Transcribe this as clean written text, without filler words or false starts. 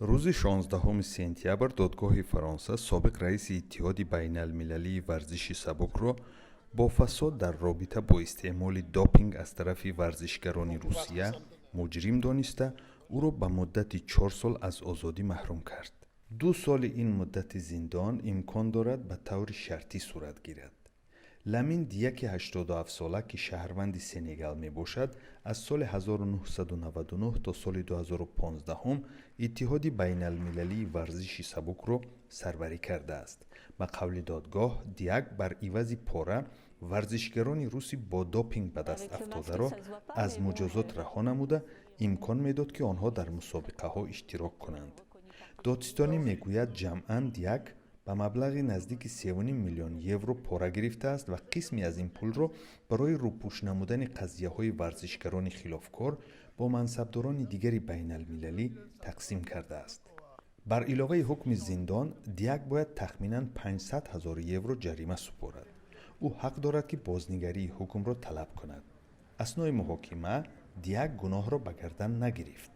Рӯзи 16 сентябр додгоҳи Фаронса собиқ раиси Иттиҳоди байналмилалии варзиши сабукро бо фасод дар робита бо истеъмоли допинг аз тарафи варзишгарони Русия муҷрим дониста, ӯро ба муддати 4 сол аз озодӣ маҳрум кард. 2 соли ин муддати зиндон имкон дорад ба таври шартӣ сурат гирад. Ламин Дияки 87-сола, ки шаҳрванди Сенегал мебошад, аз соли 1999 то соли 2015 Иттиҳоди байналмилалии варзиши сабукро сарварӣ кардааст. Ба қавли додгоҳ, Диак бар ивази пора варзишгарони руси бо допинг ба даст афтодаро аз муҷозот раҳо намуда, имкон медод, ки онҳо дар мусобиқаҳо иштирок кунанд. Додситонӣ мегӯяд, ҷамъан Диак ба маблағи наздики 3,5 миллион евро пора гирифтааст ва қисме аз ин пулро барои рӯпӯш намудани қазияҳои варзишгарони хилофкор бо мансабдорони дигари байналмилалӣ тақсим кардааст. Бар иловаи ҳукми зиндон, Диак бояд тахминан 500 ҳазор евро ҷарима супорад. Ӯ ҳақ дорад, ки бознигарии ҳукмро талаб кунад. Аснои муҳокима Диак гуноҳро ба гардан нагирифт.